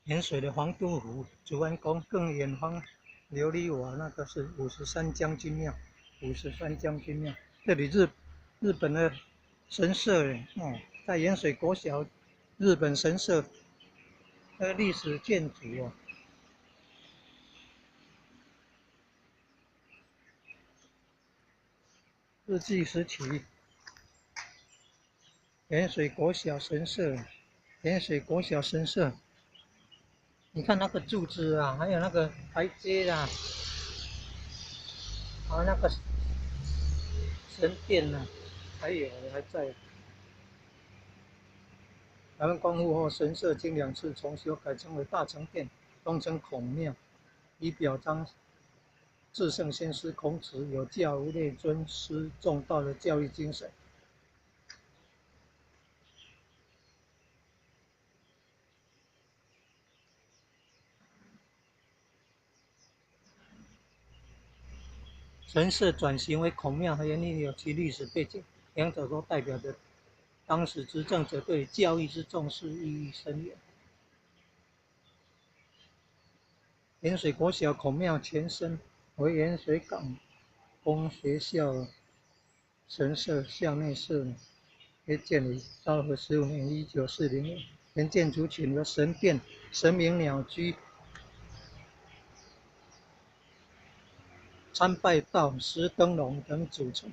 盐水的黄都府竹安宫，更远方琉璃瓦那个是五十三将军庙，五十三将军庙，这里日本的神社哦，在盐水国小，日本神社，那个历史建筑哦。日治时期，盐水国小神社，盐水国小神社。你看那个柱子啊，还有那个台阶啊，啊那个神殿啊，还有还在。台湾光复后，神社经两次重修，改称为大成殿，东称孔庙，以表彰至圣先师孔子有教无类、尊师重道的教育精神。神社转型为孔庙，原因有其历史背景，两者都代表着当时执政者对教育之重视，意义深远。盐水国小孔庙前身为盐水港公学校神社，校内社也建于昭和15年（1940年）。原建筑群由神殿、神明鸟居、参拜道、石灯笼等组成。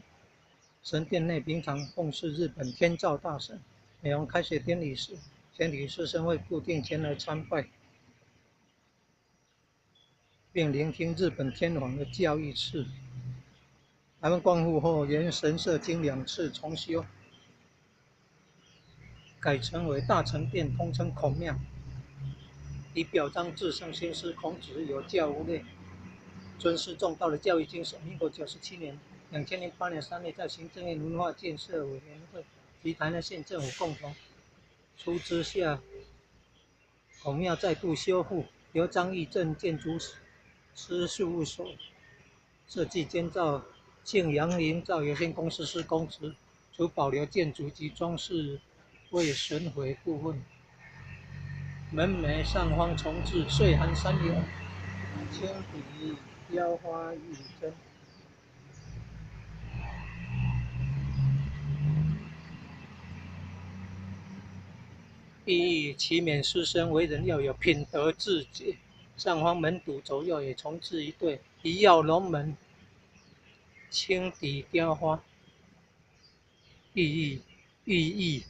神殿内平常奉祀日本天照大神。每逢开学典礼时，全体师生会固定前来参拜，并聆听日本天皇的教育敕。台湾光复后，原神社经两次重修，改称为大成殿，通称孔庙，以表彰至圣先师孔子有教无类、尊师重道的教育精神。民国97年，2008年3月，在行政院文化建设委员会及台南县政府共同出资下，孔庙再度修复，由张义正建筑师事务所设计监造，庆阳营造有限公司施工，除保留建筑及装饰未损毁部分，门楣上方重置岁寒三友，青底雕花玉珍。寓意期勉师生为人要有品德志节。上方门堵左右也重置一对一跃龙门青底雕花，寓意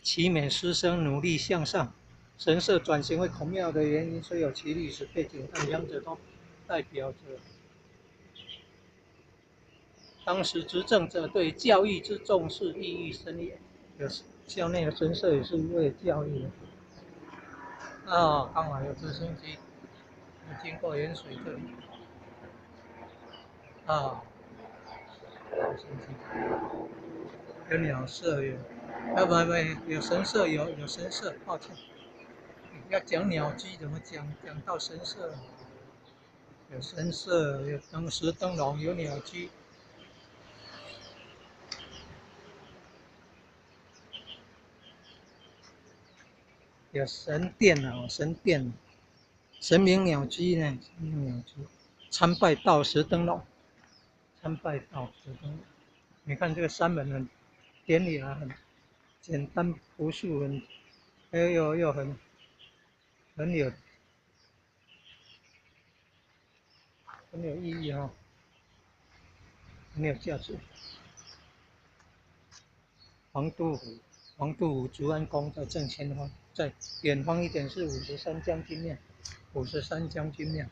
期勉师生努力向上。神社转型为孔庙的原因虽有其历史背景，但两者都代表着当时执政者对教育之重视，意义深远。有校内的神社也是为教育的。啊，刚好有直升机经过盐水这里。啊，直升机有鸟舍有，啊不不，有神社有神社，抱歉，要讲鸟居怎么讲？讲到神社，有神社，有灯石灯笼，有鸟居。有神殿啊，神殿，神明鸟居呢？神明鸟居，参拜道石灯笼，参拜道石灯笼。你看这个山门很典礼啊，很简单朴素，很，哎呦又很有意义哈，很有价值。黄都府，黄都府竹安宫在正前方。在远方一点是五十三将军庙，五十三将军庙。